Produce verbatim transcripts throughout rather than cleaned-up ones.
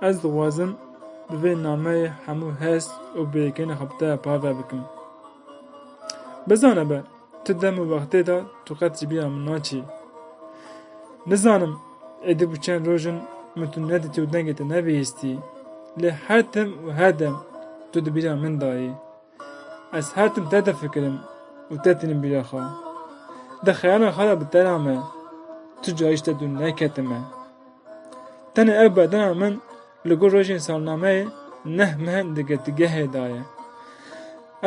Ez dixwazim bi vê nameyê hemû hest û bêyekînê xwe bi te parve bikim. Bizane be, tu dem û wextê de tu qet ji bîra min naçî. Nizanim, êdî bû çend roj in min tu nedîtî û dengê te nebihîstî. Lê her tim û her dem tu di bîra min de yî. Ez her tim te difikirim û te tînim bîra xwe. Di xeyala xwe de bi te re me, tu carî ji te dûr neketime. Tenê ew bedena min li gor rojên salnameyê neh meh in di girtîgehê de ye.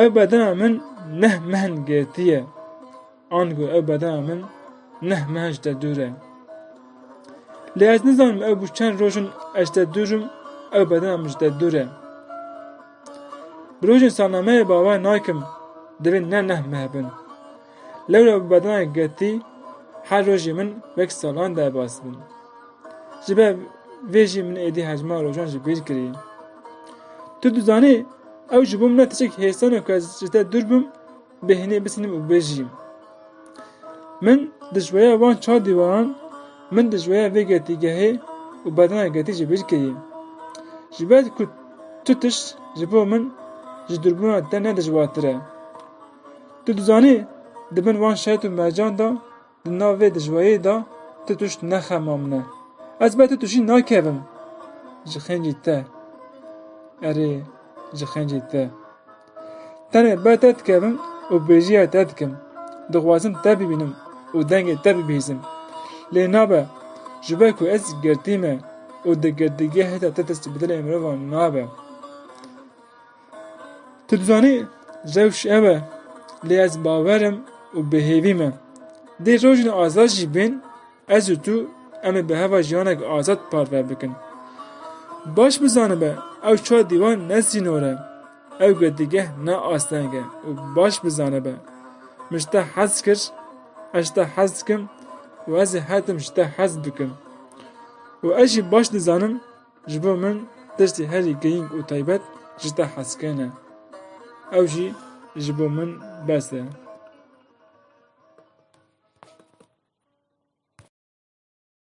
Ew bedena min neh meh in girtî ye. Ango ew bedena min neh meh in ji te dûr e. Lê ez nizanim ew bû çend roj in ez ji te dûr im, ew bedena min ji te dûr e. Bi rojên salnameyê bawer nakim, divê ne neh meh bin. Lewra bi bedeneke girtî her rojê min wek salan derbas bin. Ji ber vê jî min êdî hejmara rojan ji bîr kirî. Tu dizanî, ew ji bo min ne tiştek hêsan e ku ez ji te dûr bim, bêhnê bisînim û bijîm. Min dijwariya van çar dîwaran, min dijwariya vê girtîgehê û bedena girtî ji bîr kirî. Ji ber ku tu tişt ji bo min ji dûrbûna te ne dijwartir e. Tu dizanî, di bin van şert û mercan de, di nav vê dijwariyê de tu tişt ne xema min e. Ez ber tu tiştî nakevim. Ji xêncî te. Erê, ji xêncî te. Tenê ber te dikevim û bêriya te dikim. Dixwazim te bibînim û dengê te bibihîzim. Lê nabe, ji ber ku ez girtî me û di girtîgehê de ti tişt bi dilê mirovan nabe. Tu dizanî, rewş ew e, lê ez bawer im û bi hêvî me. Dê rojên azad jî bên, ez û tu em ê bi heva jiyanek azad parve bikin. Baş bizanibe, ew çar dîwar ne sînor e, ew girtîgeh ne asteng e û baş bizanibe, min ji te hez kir, ez ji te hez dikim û ez ê her tim ji te hez bikim. Û ez jî baş dizanim, ji bo min tiştê herî girîng û taybet ji te hezkirin e. Ew jî ji bo min bes e.